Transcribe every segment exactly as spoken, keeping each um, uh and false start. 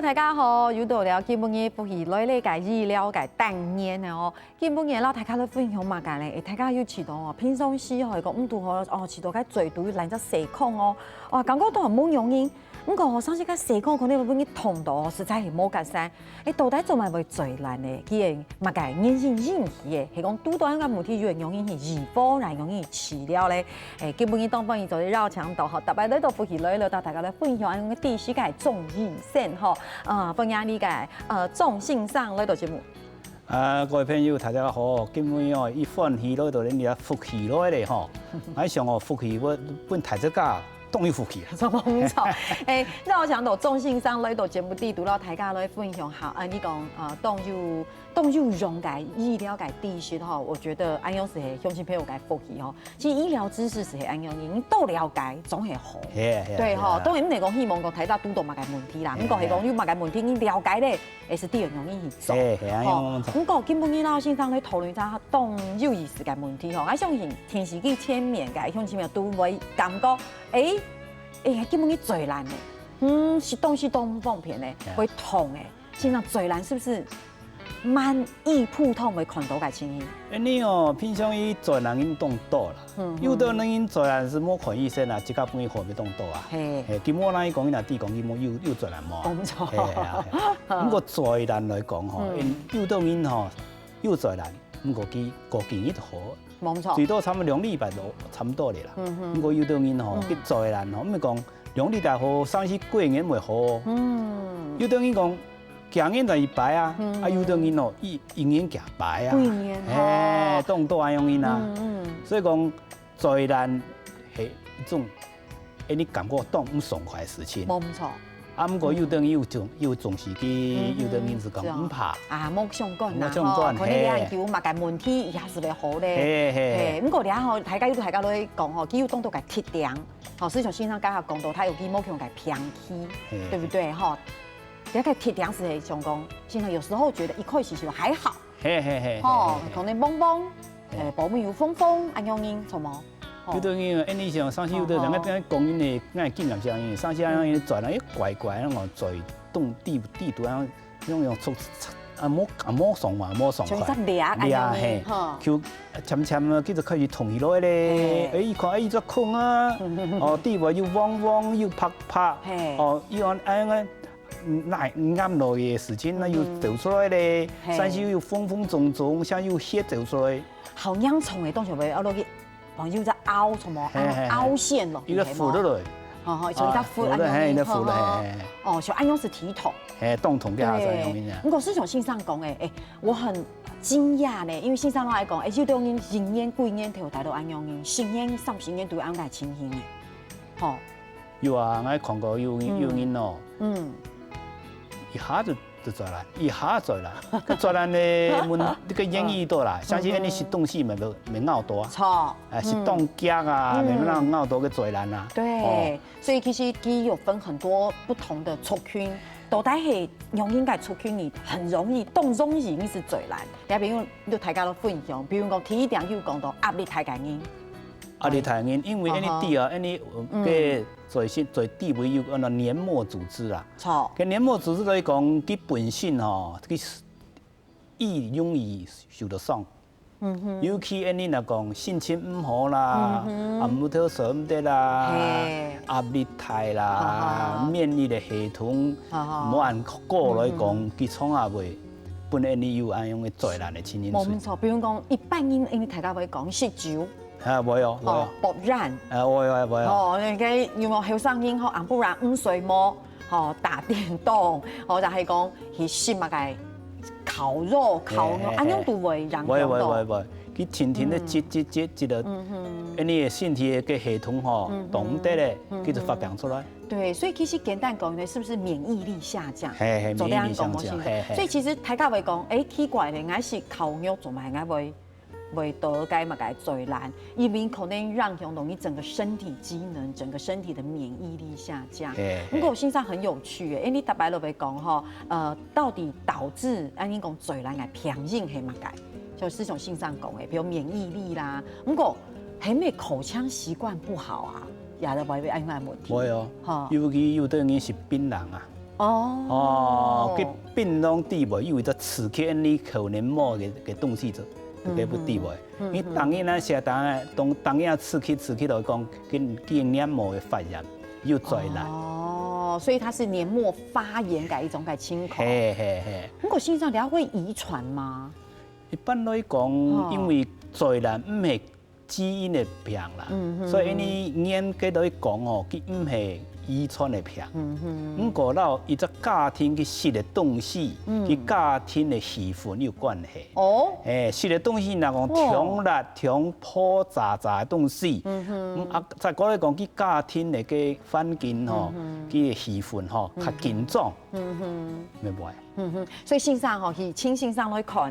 大家好，又到了今晡日福氣來了个醫療个單元了哦。今晡日摎大家來分享麼个呢？誒，大家有試著哦，平常時吼，講毋堵好哦，試著該嘴肚有爛隻細孔哦，哇，感覺都還無原因。毋過吼，常時該細孔可能會分你痛到哦，實在係無解釋。誒，到底做麼會嘴爛呢？佢係麼个原因引起个？係講堵到恁个問題，有个原因係預防，還有原因係治療咧？ 誒，今晡日當歡迎做邀請到吼，特別來到福氣來了，摎大家來分享恁樣个知識个鍾醫生吼，啊，歡迎你个，呃，鍾先生來到節目。啊，各位朋友，大家好！今晡日哦，一歡喜來到恁樣福氣來了吼，𠊎想哦，福氣分分大自家當有福氣啊！無錯，誒，邀請到鍾先生來到節目裡肚，摎大家來分享下，啊，你講，呃，當有當有用个醫療个知識吼，我覺得恁樣係鄉親朋友个福氣吼。 其實醫療知識係恁樣，你多了解總係好。係啊，係啊，對吼，係啊。當然毋係講希望講大家堵到麼个問題啦，毋過係講有麼个問題，你了解咧，也係對个原因去做。係，係啊，吼，毋過今晡日摎先生來討論一下當有意思个問題吼，𠊎相信電視機前面个鄉親朋友都會感覺，誒，誒，今晡日嘴爛呢，嗯，食東西都毋方便呢，會痛誒。先生，嘴爛是不是蠻易普通會看著个情形？ 恁樣哦，平常時嘴爛人當多啦。嗯，嗯。有兜人嘴爛係無看醫生啊，自家分佢好就當多啊。係。係，今晡日來講，𠊎知講佢有有嘴爛無啊？無錯。係啊，係啊。毋過嘴爛來講吼，嗯。有兜人吼，有嘴爛，毋過佢過幾日就好。無錯。最多差毋多兩禮拜就差毋多咧啦。嗯哼。毋過有兜人吼，嗯。佢嘴爛吼，毋係講兩禮拜好，甚至過年會好。嗯。有兜人講， 行年就一擺啊，嗯。啊，有兜人哦，一一年行擺啊，幾年吼。係，當多恁樣人啊。嗯，嗯。所以講，嘴爛係一種，誒，你感覺當毋爽快个事情。無錯。啊，毋過有兜人有重有重視佢，嗯哼，有兜人係講毋怕。啊，無相干啦，無相干，吼，可能你係。還有麼个問題，也係會好咧。係，係。係，毋過你看吼，大家有大家都會講吼，佢有當多个特點，吼，就像先生剛才講到，佢有佢無共个病氣，係。對不對？吼， 這个特點係想講，現在有時候覺得一開始就還好，係係係，吼，係係，可能懵懵，係，誒，保密有風風，恁樣人，什麼，吼。有兜人，誒，你想，上次有兜人，哦，哦。該講因為，該經驗上，上次恁樣轉來，誒，怪怪，那種嘴動地地圖，然後那種出啊，無啊無爽嘛，無爽快，像一隻掠，掠，恁樣嘿，吼。就漸漸啊，佢就開始痛起來咧。嘿。誒，一看，誒，一隻空啊，哦，地位又黃黃又白白，嘿。哦，又按恁樣。 嗯，那暗落个時間，那又走出來咧，嗯。嘿。身上又紅紅腫腫，像有血走出來。好嚴重誒，當時會愛落去，哦，有隻凹，什麼，嘿，嘿，嘿。凹陷咯，有隻浮落來。吼，吼，像一隻浮，啊，浮落來，嘿，恁樣，一隻浮落來，吼，吼。嘿，嘿。哦，像恁樣係體痛。嘿，當痛个，對。像恁樣。毋過，就像先生講誒，誒，我很驚訝呢，因為先生攏愛講，誒，有兜人一年、幾年頭，大家都恁樣，十年、三十年都有恁樣个情形誒，吼。 有啊，𠊎看過有人，嗯。有人哦，嗯。一下就，就嘴爛，一下嘴爛。該嘴爛呢，問，這个言語多啦，哦。像是恁樣食東西，嗯哼。乜，乜咬到啊。著。哎，食當遽啊，嗯。乜，乜咬到个嘴爛啊。對，哦。所以其實佢有分很多不同的族群，到底係哪一个族群，你很容易，當容易你係嘴爛。也比如，就大家都分享，比如講，第一點就講到壓力大个人。 壓力大个人，因為恁樣知啊，恁樣，呃，嗯。該最先，最底背有安到黏膜組織啦。著。該黏膜組織來講，佢本身吼，佢係，易容易受到傷。嗯哼。尤其恁樣若講心情毋好啦，嗯哼。啊，目頭睡毋得啦，嘿。壓力大啦，哈哈。免疫个系統，哈哈。無恁好來講，嗯哼。佢總也會分恁樣有恁樣个災難个情形出現。無錯，比如講，一般人，因為大家會講食酒， 啊，會哦，會哦。吼，博染。啊，會，會，會哦。吼，該有無後生人吼，暗晡暗毋睡目，吼，打電動，吼，就係講去食麼个烤肉、烤肉，嘿，嘿，嘿。恁樣都會影響到。會，會，會，會。佢天天个，嗯。積，積，積，積个，嗯哼。恁樣个身體个系統吼，嗯哼。擋毋得咧，嗯哼。佢就發病出來。對，所以其實簡單講呢，是不是免疫力下降？嘿，嘿，免疫力下降，做得恁樣講無？嘿，嘿。所以其實大家會講，誒，奇怪咧，𠊎食烤肉做麼个𠊎會 會得該麼个災難，因為可能影響到你整個身體機能，整個身體的免疫力下降。嘿，嘿。毋過先生很有趣耶，因為你逐擺都會講吼，呃，到底導致，啊，你講災難个病因係麼个？就係像先生講个，比如免疫力啦，毋過係毋係口腔習慣不好啊，也會有恁樣个問題。會哦，吼。尤其有兜人食檳榔啊，哦，哦，該檳榔底背有一隻刺激，你可能摸个个東西就就該不底背。你當然啊，寫當然當當然刺激刺激來講，跟跟黏膜个發炎有災難。哦，所以它是黏膜發炎个一種个情況。嘿嘿嘿。不過先生，你還會遺傳嗎？一般來講，哦。因為災難毋係基因个病啦，嗯哼。所以你嚴格來講哦，佢毋係遺傳个病。嗯哼。毋過摎一隻家庭佢食个東西，嗯。佢家庭个氣氛有關係。哦。誒，食个東西若講哦。忒辣、忒泡炸炸个東西，嗯哼。嗯，啊，再過來講，佢家庭个个環境吼，嗯哼。佢个氣氛吼，較緊張，嗯哼。明白？嗯哼。所以先生吼，以請先生來看，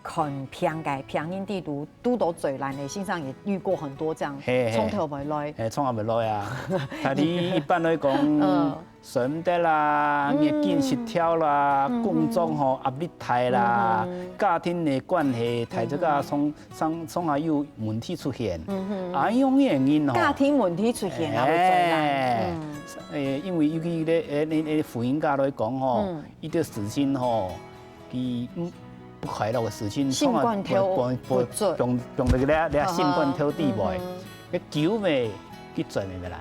看病个病人底肚，堵到災難个，先生也遇過很多這樣，嘿，嘿。從頭尾來。嘿，從頭尾來啊。但係一般來講，嗯。睡毋得啦，嗯。月經失調啦，嗯哼。工作吼壓力大啦，嗯哼。家庭个關係，大家个從從從下有問題出現。嗯哼。啊，恁樣个人吼，家庭問題出現啊，會災難。哎。嗯。誒，因為尤其咧，誒，你你婦人家來講吼，嗯。一個事情吼， 佢毋不快樂个事情，性管道從來不不不不足。放放到這這性管道底背，嗯哼。該久尾佢轉來个啦。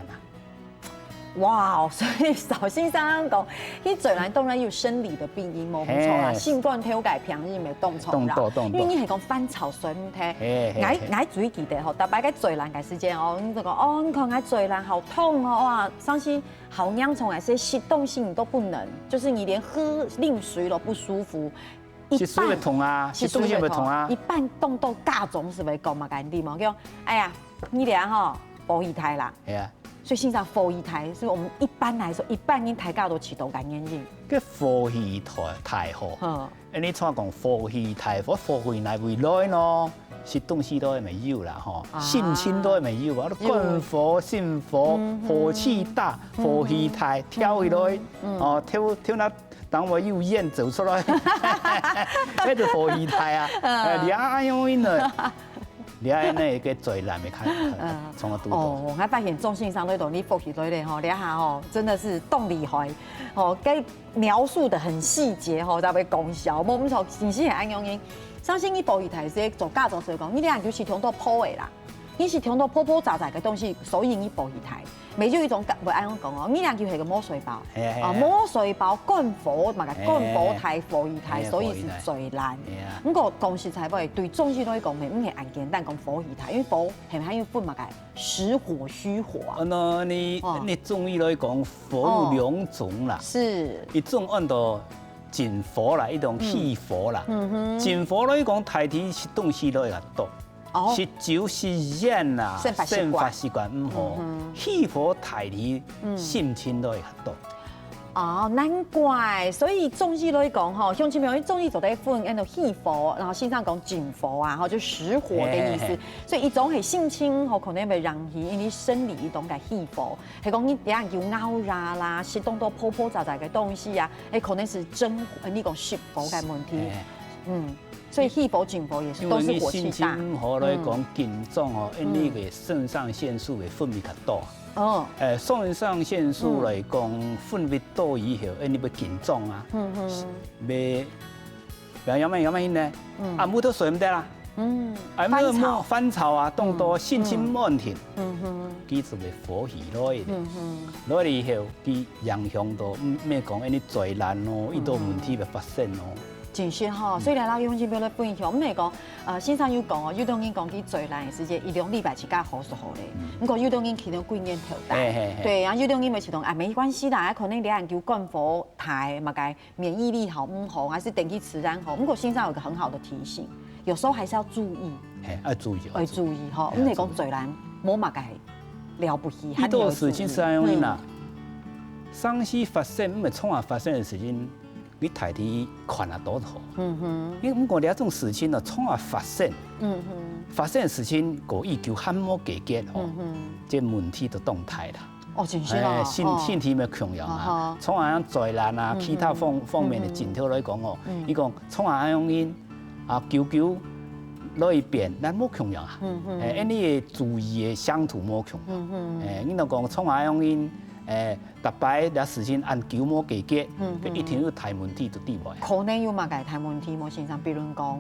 哇，所以邵先生講，佢災難當然有生理个病因，無毋著啦，嘿。性管道个病因也當著啦，當多當多。因為你係講翻炒酸菜，嘿嘿嘿。𠊎𠊎最記得吼，逐擺个災難个時間哦，你就講哦，你看𠊎災難好痛哦，哇，傷心，好嚴重啊，所以食東西你都不能，就是你連喝冷水都不舒服。 一半，食水會痛啊，食東西會痛啊。一半凍到家長係會講麼个，你無？講，哎呀，你這吼，火氣大啦。係啊。所以先生火氣大，所以我們一般來說，一般人大家都知道个原因。該火氣大大吼，嗯。恁呢像講火氣大，火火氣哪位來呢？食東西都還沒有啦吼，啊。心情都還沒有啊，有。肝火、心火，嗯哼。火氣大，火氣大，跳起來，嗯。哦，跳跳那 當我有煙走出來，該就火氣大啊！嗯。哎，你恁樣呢？你恁呢个災難个看，嗯。從頭到尾。哦，𠊎發現鍾先生在同你福氣來咧吼，這下吼，真的是當厲害，吼，該描述得很細節吼，才會講笑，無毋著，真係恁樣呢。相信你福氣大係做家長來講，你這下就係忒多泡个啦。 你係忒多泡泡炸炸个東西，所以你火氣大。乜有一種會恁樣講哦，你兩就係个磨碎包，嘿嘿嘿。啊，磨碎包，肝火嘛个，嘿嘿嘿。肝火大，火氣大，嘿，所以係災難。火氣大。嘿啊。毋過講實在話，對中醫來講，乜毋係恁簡單講火氣大，因為火係毋係有分麼个實火、虛火啊？哦，那你，哦。你中醫來講，火有兩種啦。哦。是。一種安到真火啦，一種虛火啦。嗯。嗯哼。真火來講，大體食東西來較多。 哦。食酒食煙啊，生活習慣。生活習慣毋好，嗯哼。虛火大體，嗯。心情都會較多。哦，難怪。所以中醫來講吼，像這邊中醫做得分，安到虛火，然後先生講真火啊，吼，就實火个意思。嘿嘿嘿。所以一種係心情吼，可能會影響，因為生理一種个虛火，係講你等下有咬牙啦，食當多泡泡炸炸个東西啊，誒，可能係真，呃，你講實火个問題。嘿。嗯。 所以虛火、真火也是，因為你心情毋好來講，都是火氣大。緊張哦，嗯。因為該腎上腺素會分泌較多。哦。誒，腎上腺素來講，嗯。分泌多以後，誒，你會緊張啊，嗯哼。會，會有麼有麼呢？嗯。暗晡都睡毋得啦。嗯。啊，煩躁。煩躁啊，當多，嗯。心情毋安定。嗯哼。佢就會火氣來咧。嗯哼。來了以後，佢影響到，嗯，乜講，誒，你災難哦，嗯。遇到問題會發生哦。 真實吼，嗯。所以來摎鄉親朋友來分享，毋係講，呃，先生有講哦，有兜人講佢災難个時節，一兩禮拜自家好就好咧。嗯。毋過有兜人可能幾年頭大，嘿嘿嘿。對，然後有兜人會想講，啊，沒關係啦，可能你研究肝火大，麼个免疫力好毋好，還是等佢自然好。毋過先生有個很好的提醒，有時候還是要注意，嘿，愛注意，愛注意吼，嘿，毋係講災難，無麼个了不起，還是要注意。遇到事情係恁樣啦，嗯。傷心發生，毋係創下發生个事情， 你大體看啊多好。嗯哼。你毋過這種事情呢，創下發生，嗯哼。發生个事情，過已久還無解決吼，嗯哼。這問題就當大啦。哦，真係哦，哎，身，哦。身體乜共樣啊，哦吼。創下災難啊，嗯哼。其他方，方面个症頭來講哦，嗯哼。你講創下恁樣啊，久久來變，咱無共樣啊。嗯哼。哎，恁呢个注意个程度無共樣。嗯哼。哎，你若講創下恁樣誒，逐擺這時辰恁久無解決，嗯，佢一定有大問題就對無。可能有麼个大問題無，先生？比如講，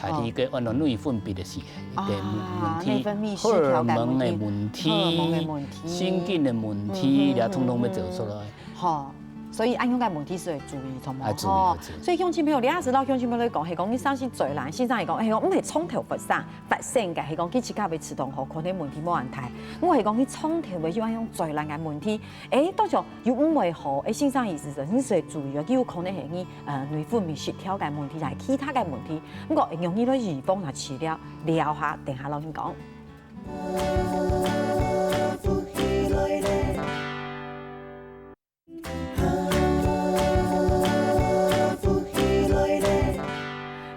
大體个按照內分泌个時，哦，个問題，啊，內分泌失調个問題，荷爾蒙个問題，荷爾蒙个問題，神經个問題，嗯，嗯，這通通會走出來。嗯，嗯。吼，所以恁樣个問題係會注意，著無？愛注意，吼，愛注意。所以鄉親朋友，你也知道鄉親朋友講，係講你相信罪人，先生係講，係講毋係從頭發生，發生个，係講佢自家會知道吼，可能問題無恁大。我係講佢從頭會就愛用罪人个問題， 誒，當然又毋會好，誒，先生意思係，你係注意哦，佢有可能係你，呃，內分泌失調个問題，還係其他个問題。毋過，會容易來預防啊，治療，療下，等下摎你講。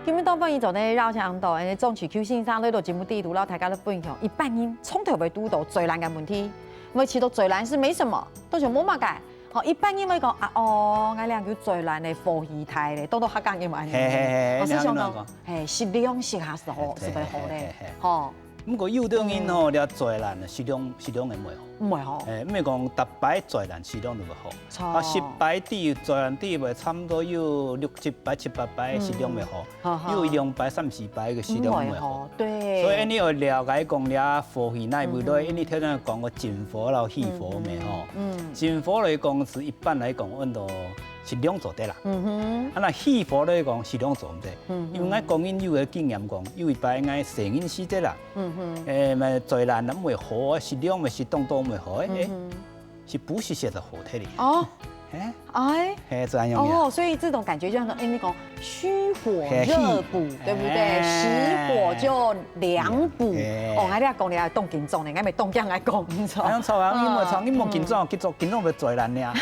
今日當歡迎做呢，邀請到，誒，鍾啟秋先生來到節目裡肚，摎大家來分享，一般人從頭會堵到罪人个問題，會覺得罪人係沒什麼， 都想無麼个。吼，一般人會講啊，哦，𠊎這有罪人咧，火氣大咧，多多客家人嘛恁樣。嘿，嘿，嘿，哦，係像講，嘿，適量食下係好，係會好咧，嘿，嘿，嘿。吼。毋過有兜人吼，嗯，這罪人適量，適量个毋會好。毋會好。嘿，毋係講逐擺罪人適量就會好。著。啊，十擺裡罪人裡會差毋多有六七擺、七八擺適量會好。嗯。 哈哈。有兩擺、三四擺个適量毋會好。毋會吼，對。所以你愛了解講這火氣哪位來，嗯哼。你頭先講个正火摎虛火咩吼。嗯，嗯。正火來講係一般來講，溫度適量做得啦。嗯哼。啊，若虛火來講，適量做毋得。嗯哼。因為𠊎個人有个經驗講，有一擺𠊎生日時節啦，嗯哼。誒，麼个罪人毋會好，適量乜適當多毋會好，誒，誒。嗯哼。 係補習社个火體哩。哦。嘿？哎。嘿，這樣樣呀。哦，所以這種感覺就像說，哎，那個虛火熱補，嘿，對不對？嘿。實火就涼補。嘿。哦，𠊎這講了當緊張呢，𠊎乜當驚𠊎講毋著。哎，著啊，你莫唱，嗯，你莫緊張，嗯。緊張，緊張會罪人呀。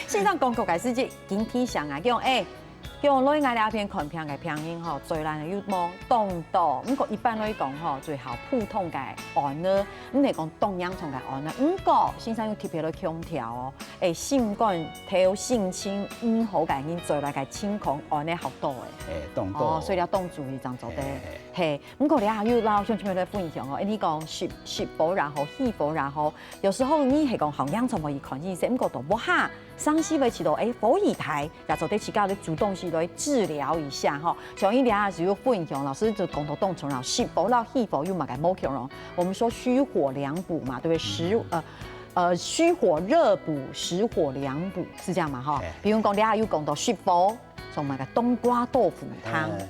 線上廣告个時節，緊提醒啊，叫，哎， 叫來𠊎這片看病个病人吼，罪人又無當多。毋過一般來講吼，最好普通个安呢，毋係講當嚴重个安呢。毋過先生有特別來強調哦，誒，心肝頭心情毋好个人，罪人个情況安呢較多誒。誒，當多。哦，所以你愛當注意，正做得。嘿，嘿。嘿，毋過你還有摎鄉親朋友來分享哦，誒，你講實，實火也好，虛火也好，有時候你係講好嚴重可以看醫生，毋過都無下。 上司會知道，誒，火氣大，也做得自家來主動去來治療一下吼。像你這下就有分享，老師就講到當重要，實火摎虛火有麼个無共樣？我們說虛火涼補嘛，對不對？實，嗯。呃，呃，虛火熱補，實火涼補，是這樣嘛，哈？哎。比如講，你還有講到實火，像麼个冬瓜豆腐湯。哎。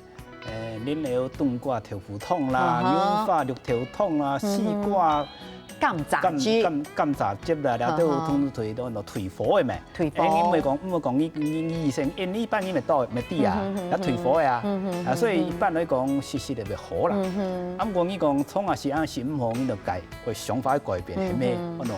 誒，蓮藕冬瓜豆腐湯啦，嗯哼。牛化綠豆湯啦，嗯哼。西瓜、甘蔗汁。甘，甘，甘蔗汁啦，了都有，嗯哼。通通推到那退火个咩？退火。誒，你毋會講，毋會講你，你，你醫生，誒，你一般你毋會到，毋會知啊，嗯哼，嗯哼。也退火个啊。嗯哼，啊，所以一般來講，嗯哼。食食就會好啦。嗯哼。啊，毋過你講，從啊時啊食毋好，你就改，會想法改變，嗯哼。係咩？哦，喏。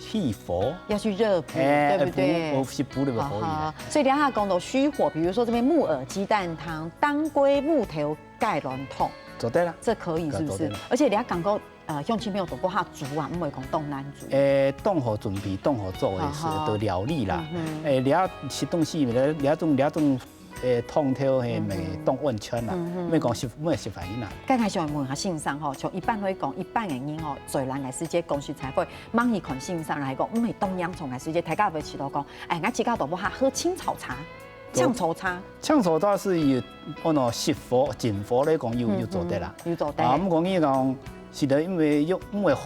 虛火。要去熱補，哎，對不對？補，補，是補那個火氣的。啊哈，所以等一下講到虛火，比如說這邊木耳雞蛋湯、當歸木頭蓋卵湯，做得啦。這可以是不是？做得啦。而且你要講到，呃，鄉親朋友都不怕煮啊，毋會講當難煮。誒，當好準備，當好做的是，啊哈。的料理啦。嗯哼。誒，你要吃東西，你要，你要種，你要種 誒，湯頭係，嗯哼。乜當安全啦，嗯哼。乜講食，乜食飯啦。該𠊎想問下先生吼，像一般來講，一般个人吼，最難个時節講實在話，吂去看先生來講，毋係當嚴重个時節，大家會試著講，哎，𠊎自家都無下喝青草茶，對。青草茶。青草茶係有，哦，喏，實火、真火來講有，嗯，有做得啦。嗯，有做得。啊，毋過你講，係得因為又毋會好，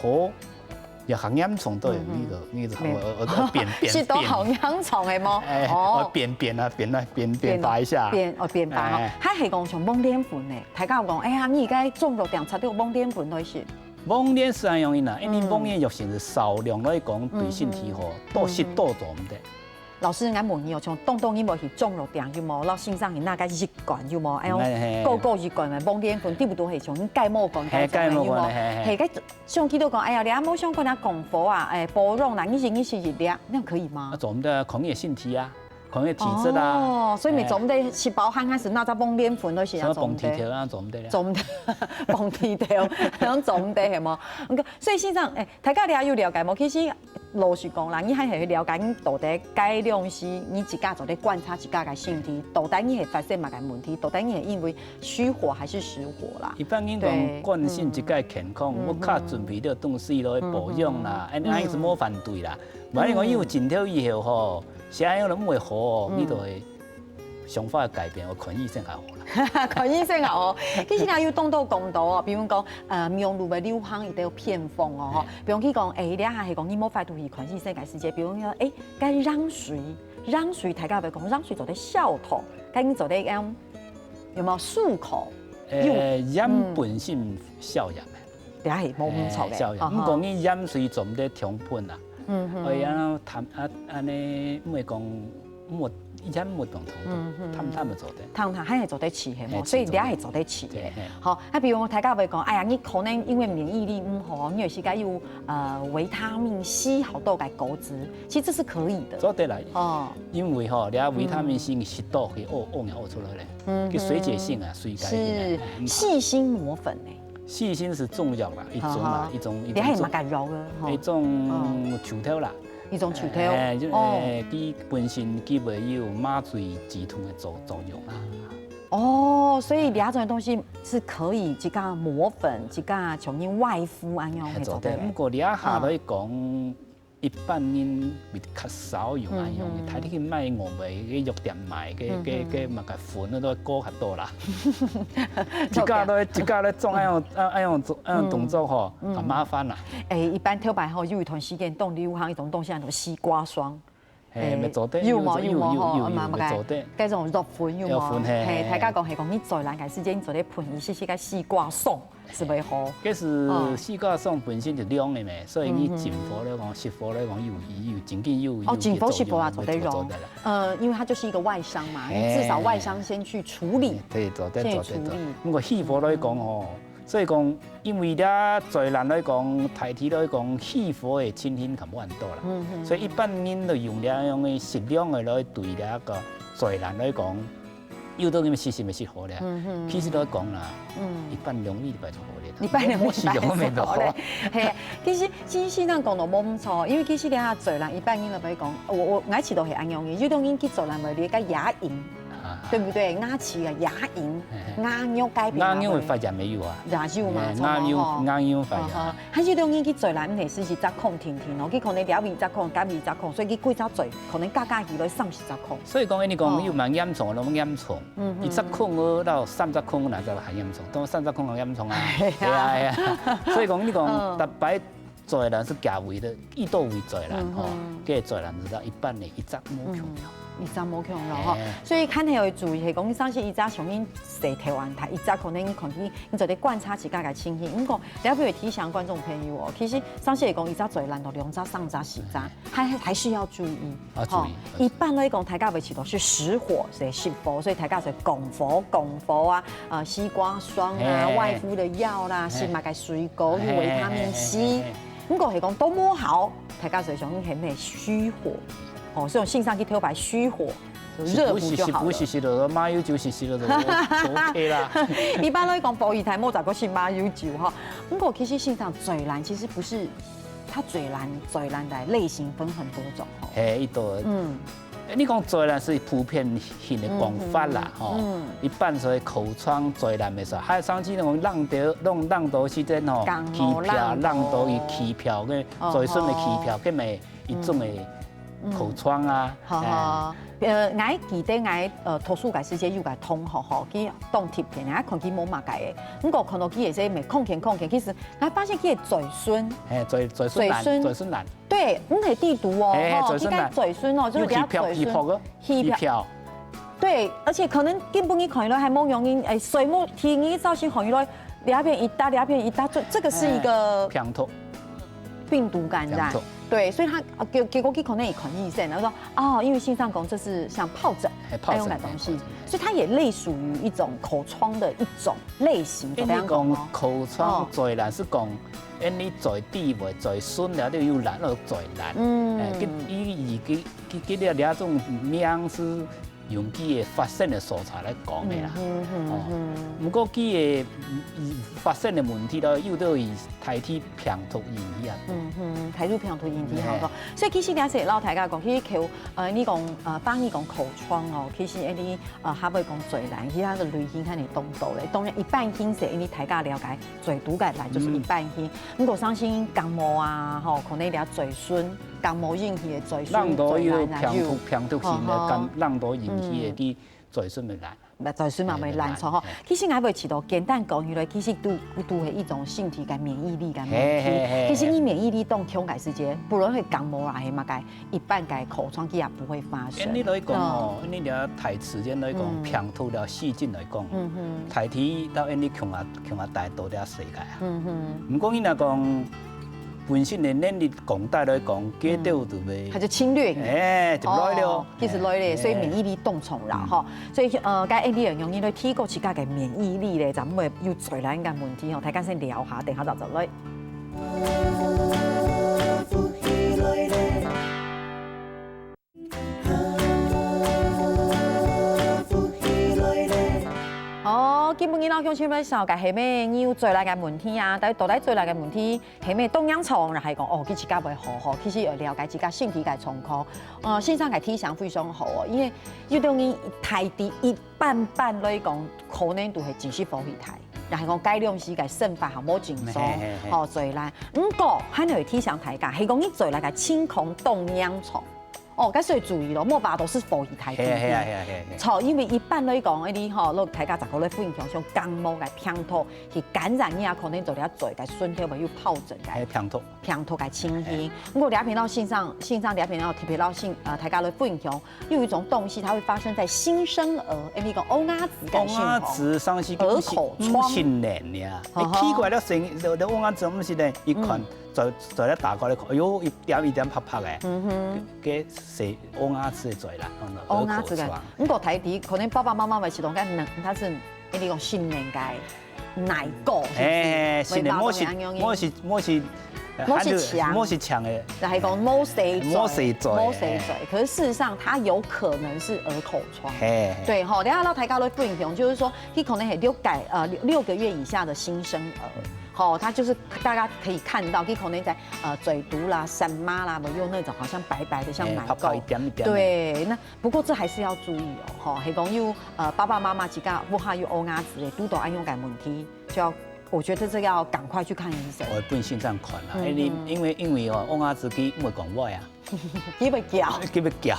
也較嚴重，都有那個，嗯哼。那個，沒有。呃，呃，呃，變，變，係都好嚴重个無？變。哎，哦。呃，變，變啊，變啊，變，變化一下。變，哦，變化哦。哎。還係講像黃連粉呢，大家有講，哎呀，你該中藥店查到黃連粉來食。黃連係恁樣个啦，因為黃連藥性係少量來講，對身體好，嗯哼。多食多做毋得。嗯哼。 老師，𠊎問你哦，像當多人無去中藥店有無？摎先生去拿个一罐有無？哎喲，哎，嘿。個個一罐个黃連粉，對不對？係像你感冒罐，嘿，該種个有無？感冒罐，嘿，嘿。嘿，該像佢都講，哎呀，你也無相關啊，降火啊，哎，保養啦，你食你食一粒，那可以嗎？啊，做毋得啊，看你个身體啊，看你个體質啊。哦，所以你做毋得食飽飯，還係拿隻黃連粉來食啊，什麼做毋得。磅體頭啊，做毋得啊。做毋得，磅體頭，恁樣做毋得，係無？OK，所以先生，哎，大家你也有了解無？其實老實講啦，你還係去了解你到底該量時，你自家做得觀察自家个身體，到底你係發生麼个問題，到底你係因為虛火還是實火啦。一般人講對關心自家个健康，嗯。我較準備了東西落去保養啦，嗯。恁樣係無反對啦。嗯。萬一講有盡頭以後吼，嗯。係恁樣都毋會好哦，嗯。你就會想法改變，我看醫生較好啦。看醫生較好。其實呢，有當多講到哦，比如講，呃，網路个流行一兜偏方哦，吼。嘿。比如佢講，欸，你還係講你無法度去看醫生个時節，比如講，欸，該羊水，羊水大家會講，羊水做得消痛，該你做得，嗯，有無舒口？欸，有。鹽本身消炎个。嗯。這係無毋著个，欸，消炎。哦，毋過你鹽水做毋得通噴啊。嗯哼。哎呀，淡啊，恁呢，毋會講 沒，以前沒當通，嗯，嗯，淡淡个做得。淡淡還係做得起，係無？嘿，所以你還係做得起个。對，嘿。好，那比如大家會講，哎呀，你可能因為免疫力毋好，你有時間有，呃，維他命C好多个果汁，其實這是可以的。做得啦。哦。因為吼，你看維他命C你食多，會屙，屙尿屙出來咧，嗯哼。佢水解性啊，水解性啊。是，嗯。細心磨粉呢。 細心係中藥啦，一種啦，啊哈。一種，一種中，你還有麼个藥啊？吼。一種，哦。樹頭啦。一種樹頭。欸，就，哦。欸，佢本身佢會有麻醉止痛个作，作用啦。哦，所以這種東西是可以自家磨粉，自家像人外敷恁樣去做得。嘿，做得。毋過這下來講，嗯。 一般人比較少用啊，用，嗯，嗯。大家去買外賣个藥店買个，个，嗯，嗯。个麼个粉都高較多啦。自家來，自家來種，恁樣，恁樣做，恁樣動作吼，嗯。較麻煩啦。欸，一般頭擺吼，有一段時間當流行一種東西，叫做西瓜霜。嘿，欸，乜做得，有無？有做，有無？有，有，有，有，嘛，嘛，乜做得。該種藥粉有無？藥粉，嘿，嘿，嘿。大家講係講，你做人个時間，你做得噴一息息个西瓜霜。 係會好。該係，哦。西瓜霜本身就涼个咩，所以你浸火來講，嗯哼。濕火來講，有，有，有，正經有，哦，有，浸火濕火啊，有，做得用。做得啦。呃，因為它就是一個外傷嘛，嘿。你至少外傷先去處理。對，做得，先去處理。做得，做得。毋過氣火來講吼，嗯。所以講，因為這災難來講，大體來講，氣火个情形較無恁多啦。嗯哼。所以一般人都用這樣个適量个來對這個災難來講， 有兜人實在係適合咧。嗯哼。其實來講啦，嗯。一般容易就好咧。一般容易就好咧。嘿，其實，其實先生講到無毋著，因為其實這下災難，一般人來講，我，我，𠊎試著係恁樣个，有兜人去災難會咧个牙齦，啊。對不對？牙齒啊，牙齦，嘿，嘿。牙肉改變啊，牙肉會發炎个有啊。也有嘛，嘿，牙肉，差不多吼。牙肉發炎。啊哈。還有兜人去災難，毋係一隻孔定定哦，佢可能這位一隻孔，該位一隻孔，所以佢幾隻嘴，可能加加起來三四隻孔。 所以講，你講，哦。又蠻嚴重，那麼嚴重，嗯，嗯，一隻孔哦，到三隻孔那就還嚴重，到三隻孔還嚴重啊。係啊。係啊，係啊。所以講，你講，嗯。逐擺災難係幾位个，幾多位災難吼，嗯，嗯。該災難係一般个一隻無共樣。嗯，一隻無共樣吼。嘿。所以看起來注意係講，像係一隻像人洗頭安排，一隻可能你看佢 你做得觀察自家个情形。毋過，這位提醒觀眾朋友哦，其實上次來講，一隻災難到兩隻、三隻、四隻，還，還是要注意。要注意，吼，要注意。一般來講，大家會試著係實火，係濕火，所以大家就降火、降火啊，呃，西瓜霜啊，嘿。外敷个藥啦，嘿。食麼个水果，有維他命C。嘿，嘿，嘿，嘿，嘿。毋過係講都無效，大家就想係毋係虛火？哦，所以先生去頭擺虛火。 就熱敷就好了。是不是，是不是，是的，麻油酒是，是的，都，都OK啦。一般來講，保育台無再過食麻油酒吼。毋過其實先生災難其實毋係，佢災難，災難个類型分很多種吼。嘿，一多。嗯。誒，你講災難係普遍性个講法啦，嗯，吼。嗯。一般所謂口瘡災難个時候，還有上次那種浪潮，浪，浪潮時間吼，港口浪潮。機票，浪潮个機票，个，哦，最新个機票，吼。个咩 一種个口瘡啊，嗯。好，好。誒。呃，𠊎記得𠊎，呃，讀書个時節有个同學吼，佢當特別，𠊎看佢無麼个个，毋過看到佢也係每空間空間，其實𠊎發現佢个嘴唇，嘿，嘴，嘴唇爛，嘴唇。嘴唇爛。對，毋係地肚哦，嘿，嘿，吼，嘴唇爛。佢个嘴唇哦，就係佢个嘴唇，有起泡，起泡个，起泡。起泡。 對，而且可能根本你看起來還無原因，誒，睡目，第二朝晨看起來，這片一大，這片一大，這，這個是一個，呃，病毒。病毒感染。病毒。對，所以他，啊，結，結果去可能也看醫生，然後說，哦，因為先生講這是像疱疹，嘿，疱疹，那種的東西，嘿，疱疹。所以它也類屬於一種口瘡的一種類型，這樣講哦。因為講口瘡，哦。災難係講，因為嘴底位、嘴唇了，就有爛了災難。嗯。誒，佢，佢，佢，佢，佢這，這種名是用佢个發生个所在來講个啦。嗯哼，嗯哼。哦，毋過佢个，嗯，發生个問題咯，又都係大體病毒引起啊。嗯哼，大體病毒引起，嘿。好个。所以其實這係摎大家講，其實口，呃，你講，呃，翻譯講口瘡哦，其實恁呢，呃，還會講嘴癩，其實佢个類型看你當多咧。當然一般性係因為大家了解嘴毒感染就是一般性。嗯。毋過相信感冒啊，吼，可能你嘴唇，感冒引起个嘴唇、人都有病毒，嘴癩啊，有。病毒性个感，哦吼。人都引起个，嗯。佢嘴唇會爛。 嘴唇嘛會爛著吼。嘿，嘿。其實𠊎會試著簡單講起來，其實都，都係一種身體个免疫力个問題。嘿，嘿，嘿，其實你免疫力當強个時節，不論係感冒啦，係麼个，一般个口瘡佢也不會發生。按呢來講哦，嗯。按呢了大自然來講，嗯。病毒了細菌來講，嗯哼。大體到按呢強啊，強啊大到這世界啊。嗯哼。毋過你若講本身个能力強大來講，佢都，嗯。就會，佢就侵略你。哎，就來了。哦。 其實來咧，嘿，所以免疫力當重啦，嗯。吼。所以，呃，該Andy用你來提高自家个免疫力咧，咱毋會有嘴癩个問題吼，大家先尞下，等下再轉來。哦，今晡日老鄉親們紹介係乜，你有嘴癩个問題啊？到底嘴癩个問題 係乜當嚴重，然後講，哦，佢自家會好吼，其實要了解自家身體个狀況。呃，先生个提醒非常好哦，因為有兜人大體一般般來講，可能都係真係呼吸道，然後講該量時个生活還無正常，嘿，嘿，嘿。吼，嘴癩。毋過，還係提醒大家，係講你嘴癩个情況當嚴重， 哦，該所以注意咯，莫話都係呼吸道疾病。係啊，係啊，係啊，係啊，係啊。著，因為一般來講，你吼，摎大家逐個來分享，像感冒个病毒，去感染你啊，可能就了嘴个唇頭會有疱疹个，係，病毒。病毒个情形。係。毋過這片摎先生，先生這片摎特別摎先，呃，大家來分享，有一種東西，它會發生在新生兒，哎，你講嬰兒子个身上。嬰兒子上去，兒口瘡。毋係人呀，嗯哼。你奇怪了，生，這，這嬰兒子毋係人，一看，嗯。 嘴，嘴咧打開來看，哎喲，一點一點白白个，嗯哼。該，該係嬰兒子个嘴啦，嬰兒子个。毋過大體可能爸爸媽媽會試著該奶，佢係，哎，你講新鮮个奶蓋，係毋係？哎，新鮮，無係，無係，無係，無係強。無係強个。就係講無洗嘴，無洗嘴，無洗嘴。哎。可是事實上，它有可能是兒口瘡。嘿，嘿。對吼，等下摎大家來分享，就是說，佢可能係六個，呃，六，六個月以下的新生兒。 吼，它就是大家可以看到，佢可能在，呃，嘴肚啦、舌嫲啦，有那種好像白白的，像奶垢。哎，泡泡一點一點的。對，那不過這還是要注意哦，吼，係講有，呃，爸爸媽媽自家屋下有嬰兒子个，堵著恁樣个問題，就要，我覺得這個要趕快去看醫生。愛分先生看啦，嗯哼。因為，因為，因為哦，嬰兒子佢毋會講話啊。 佢會叫。佢會叫。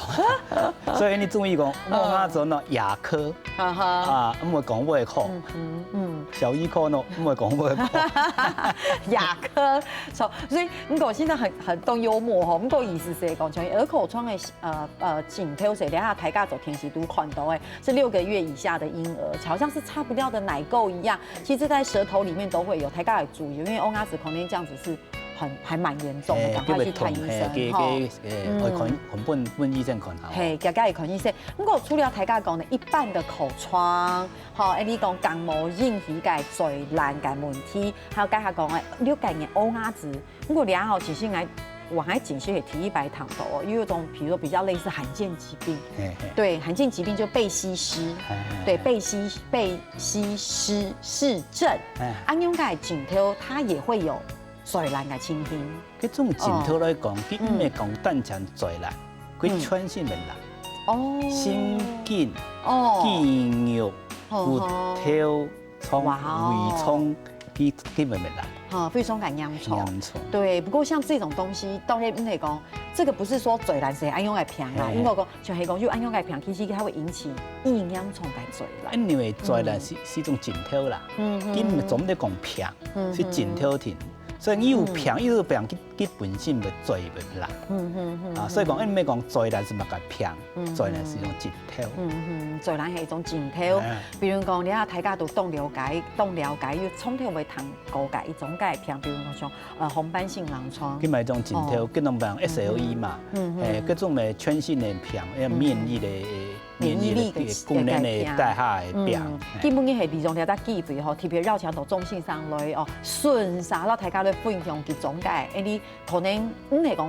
所以你注意講，嗯。嬰兒子呢，啞科，啊哈。啊，毋會講話个。嗯哼，嗯。小兒科呢，毋會講話个。啞科，所以，所以，毋過先生很，很當幽默吼，毋過意思係講，像兒口瘡个，呃，呃，症頭係，等下大家做電視都看到个，是六個月以下的嬰兒，好像是擦不掉的奶垢一樣，其實在舌頭裡面都會有，大家要注意，因為嬰兒子可能這樣子是 很，還蠻嚴重的，哎，趕快去看醫生，佢會痛，哎，吼。佢，佢，哎，嗯。愛看，看分，分醫生看下，吼。嘿，遽遽去看醫生。毋過除了大家講个一般个口瘡，吼，哎，你講感冒引起个嘴癩个問題，還有剛才講个六個月嬰兒子。毋過這吼，其實𠊎，我還真係會第一擺聽到哦，有一種，比如說比較類似罕見疾病，嘿，嘿。對，罕見疾病就貝西氏，嘿，嘿，對，嘿。貝西，貝西氏氏症。嘿。啊，恁樣个症頭，它也會有 嘴癩个情形。該種症頭來講，哦。佢毋係講單淨嘴癩，嗯。佢全身會癩。嗯。哦。神經、哦。肌肉、哦，骨頭、腸、哇哦。胃腸，佢，佢會癩。哈，非常个嚴重。嚴重。對，不過像這種東西，當然毋係講，這個不是說嘴癩係恁樣个病啦，嘿。應該講，就係講有恁樣个病，其實它會引起異嚴重个嘴癩。因為嘴癩是，嗯。是一種症頭啦，嗯，嗯，佢毋係總係講病，嗯，是症頭定。嗯。 所以你有病，嗯。你有病，佢，佢本身會嘴會癩。嗯，嗯，嗯，啊，所以講，嗯。𠊎等毋係講嘴癩係麼个病，嗯，嘴癩係一種症頭。嗯，嗯，嘴癩係一種症頭。哎。比如講，你看大家都當了解，當了解，有常常會聽過个一種个病，比如講像，呃，紅斑性狼瘡。佢嘛一種症頭，哦。佢攏病S L E嘛，嗯，嗯，嗯。哎，各種个全身个病，哎，嗯。免疫个 免疫力个，免疫力个功能个低下个病。嗯，嘿。今晡日係利用這隻機會吼，特別邀請到鍾先生來哦，順續摎大家來分享幾種个，因為可能毋係講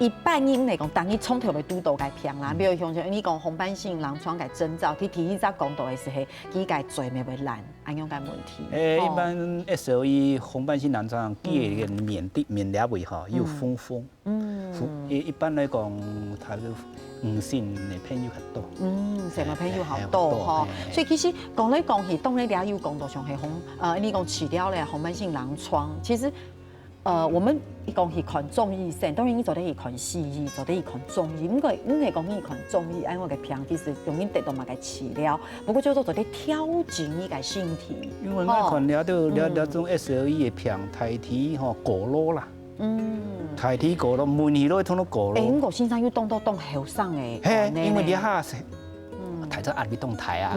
一般人來講，逐日從頭來堵到个病啦，比如像像你講紅斑性狼瘡个徵兆，佢第一隻講到个係，佢个嘴乜會爛，恁樣个問題。誒，一般S L E紅斑性狼瘡，佢个面的面那位吼，有紅紅。嗯，一一般來講，佢个女性个朋友較多。嗯，細个朋友較多吼。所以其實講來講去，當然你也有講到像係紅，呃，你講治療个紅斑性狼瘡，其實 呃，我們講去看中醫先，當然你做得去看西醫，做得去看中醫。毋過，毋係講你看中醫，恁樣个病其實容易得到麼个治療，不過就做做得調整你个身體。因為𠊎看了都了了種 S L E 个病，大體吼過勞啦，嗯，大體過勞，問題都會通到過勞。誒，毋過先生又當到當後生誒，嘿，因為你下 大家壓力當大啊，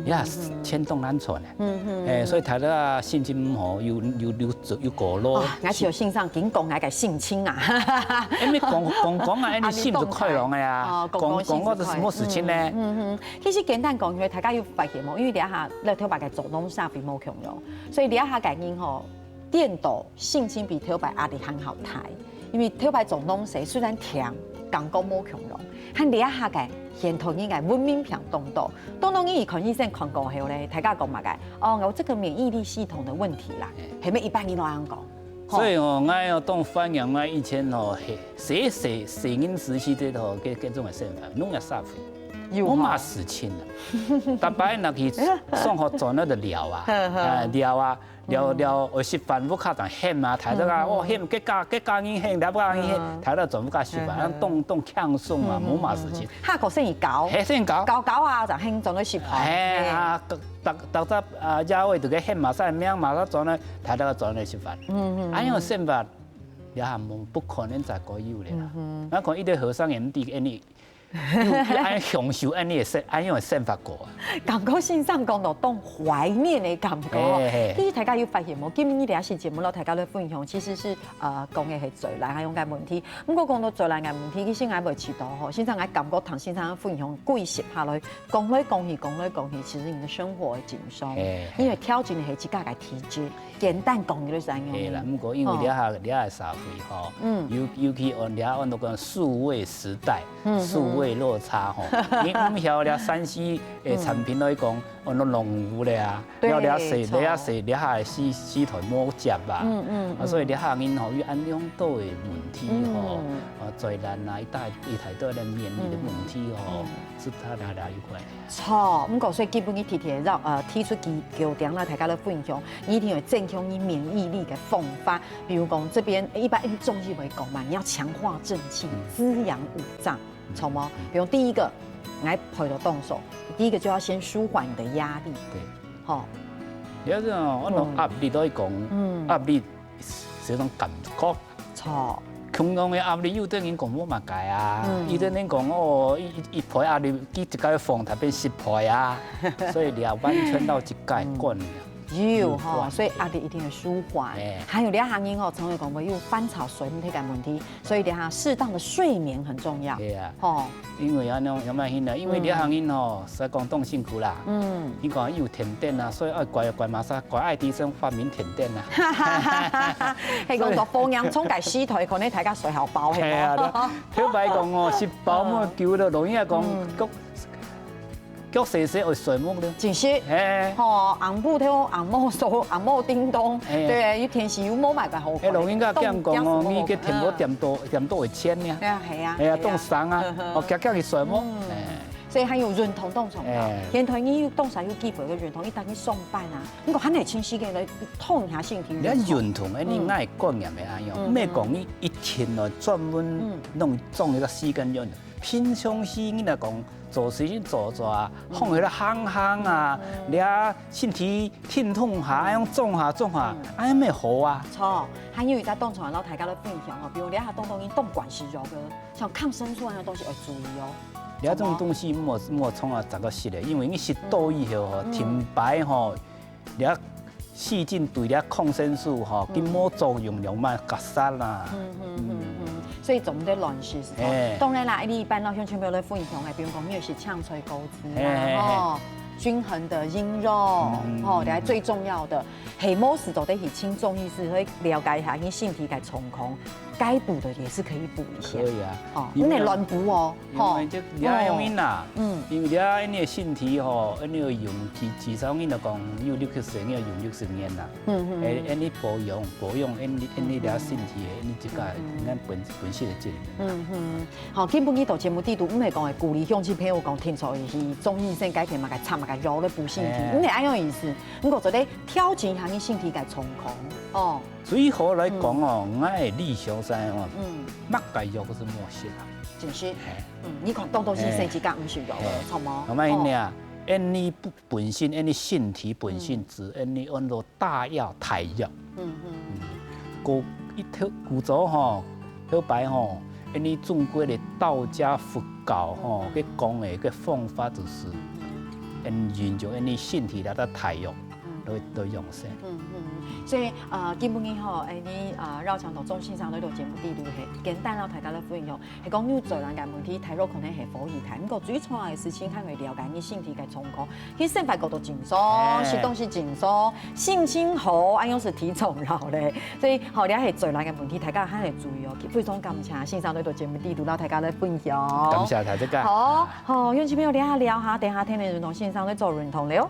呀，錢當難賺呢。誒，所以大家心情吼，又又又又過勞。啊，𠊎就先生緊講𠊎个心情啊。因為講講講啊，你心就快樂个啊，講講講講个係麼事情呢？嗯嗯，其實簡單講，因為大家有發現無？因為這下來頭擺个總統社會無共樣，所以這下个人吼，顛倒心情比頭擺壓力還較大。 因為頭擺總統社雖然聽，感覺無共樣，但這下个現代人个文明病當多，當當你去看醫生看過後咧，大家講麼个？哦，我這個免疫力系統的問題啦，係毋係一般人都恁樣講？所以哦，𠊎要當懷念𠊎以前哦，細細細人時期這套該該種个生活，農業社會，有吼。無麼事情啊。逐擺若去上學轉來就尞啊，尞啊， 尞尞，愛食飯，屋下正喊啊，大家啊，哦喊，該家該家人喊，該家人喊，大家轉屋下食飯，當當輕鬆啊，無麼事情。下課先去搞，係先搞，搞搞啊，正喊轉來食飯。係啊，逐逐逐隻啊，夜尾就該喊嘛，晒名嘛，才轉來，大家轉來食飯。嗯嗯，恁樣生活，這下無不可能再過有了啦。𠊎看一堆後生人毋知恁呢 有有恁享受恁呢个生恁樣个生活過啊。感覺先生講到當懷念个感覺吼。其實大家有發現無？今日這期節目摎大家來分享，其實係呃講个係嘴癩恁樣个問題。毋過講到嘴癩个問題，其實𠊎會試著吼，先生𠊎感覺同先生分享幾集下來，講來講去，講來講去，其實你个生活會緊鬆，因為調整个係自家个體質。 簡單講就是恁樣。係啦，毋過因為這下這下社會吼，嗯，尤尤其按這下按到講數位時代，數位落差吼，你毋曉這三C个產品來講，按到落伍了啊，對，了這下這下這下這下時代無接啊，嗯嗯，啊，所以這下人吼有恁樣多个問題吼，啊，嘴癩啊，一大一大堆个免疫个問題吼，係大大大有關。 著，毋過所以基本你提提了，呃，提出幾幾點啦，大家來分享，你一定有增強你免疫力个方法。比如講這邊，一般中醫會講嘛，你要強化正氣，滋養五臟，著無？比如第一個，來回到動手，第一個就要先舒緩你的壓力。對，吼，了解哦，我講壓力都會講，嗯，壓力係一種感覺。 著。共樣个壓力，有兜人講無麼个啊，有兜人講哦，一一一倍壓力，佢一個月放大變十倍啊，所以你要完全到一個管了。有吼，所以壓力一定要舒緩。還有這下人吼，常常講會有煩躁睡毋忒个問題，所以這下適當的睡眠很重要。對啊，吼。 因為恁樣有麼个呢？因為這下人吼，實在講當辛苦啦。嗯，你講有停電啊，所以愛乖乖嘛，啥乖愛提升發明停電啊。係講到放洋蔥个時代，可能大家睡好飽，係啊，頭擺講哦，食飽無久了，容易啊講腳腳細細會睡目了。真係，係，吼，紅布頭、紅毛手、紅毛叮咚，對，有電視又無買个好。誒，老人家講講哦，你个電話點到點到一千呢。 係啊，係啊，係啊，當爽啊，哦，遽遽去睡目。所以還有運動當重要。現代人有當少有機會个運動，一旦去上班啊，毋過還係趁時間來動一下身體。你看運動，誒，你愛觀念个恁樣，毋係講你一定愛專門弄種一個時間運動。平常時你來講，做事情做做啊，放下來行行啊，你啊身體運動下，恁樣種下種下，恁樣乜好啊。著，還有一隻當重要，摎大家來分享哦，比如你啊，當多人當慣勢弱个。 像抗生素恁樣東西愛注意哦。這種東西莫莫衝啊，逐個食个，因為你食多以後吼，停擺吼，這細菌對這抗生素吼，佢無作用了嘛，結煞啦。嗯嗯嗯嗯，所以做毋得亂食係無？當然啦，你一般老鄉親朋友來分享个，比如講你有食青菜、果子啦，吼，均衡的運用，嗯，吼，這最重要的。係無係做得去尋中醫師，會了解一下你身體个狀況，該補的也是可以補一下。可以啊，哦，你毋好亂補哦，吼。因為這這樣樣啊，嗯，因為這樣你个身體吼，你个用至至少你就講有六十歲，你要用六十年啦。嗯嗯。哎，哎，你保養保養，哎，你哎你這身體，哎，你這个，你看本本身的健康。嗯嗯。 好，今晡日到節目裡肚，毋係講會鼓勵鄉親朋友講聽說去中醫生該片麼个插麼个藥來補身體，哎，毋係恁樣意思。毋過做得調整一下你身體个狀況，哦。最好來講哦，𠊎个理想係哦，嗯，麼个藥都係無食啊。真係，哎，嗯，你看，當多醫生自家毋食藥，哎，著無？同埋呢，哦，恁你不本身，恁你身體本身，嗯，只恁你安到大藥、大藥。嗯嗯。古一頭古早吼，頭擺吼，恁你中國个道家佛教吼，嗯，佢講个个方法就係，嗯，恁運用恁你身體裡个大藥，嗯，來來養生。嗯嗯。所以啊，今晡日吼，哎，你啊，繞場到鍾先生來到節目裡肚，係簡單摎大家來分享。 係講有罪難个問題，大約可能係火氣大，毋過最重要个事情，還愛了解你身體个狀況。去生活過到正常，哎，食東西正常，心情好，恁樣係最重要个。所以，好，這係罪難个問題，大家還愛注意哦。非常感謝先生來到節目裡肚，摎大家來分享。感謝大家。好，好，鄉親朋友，這下尞下，等下天天同先生來做運動了。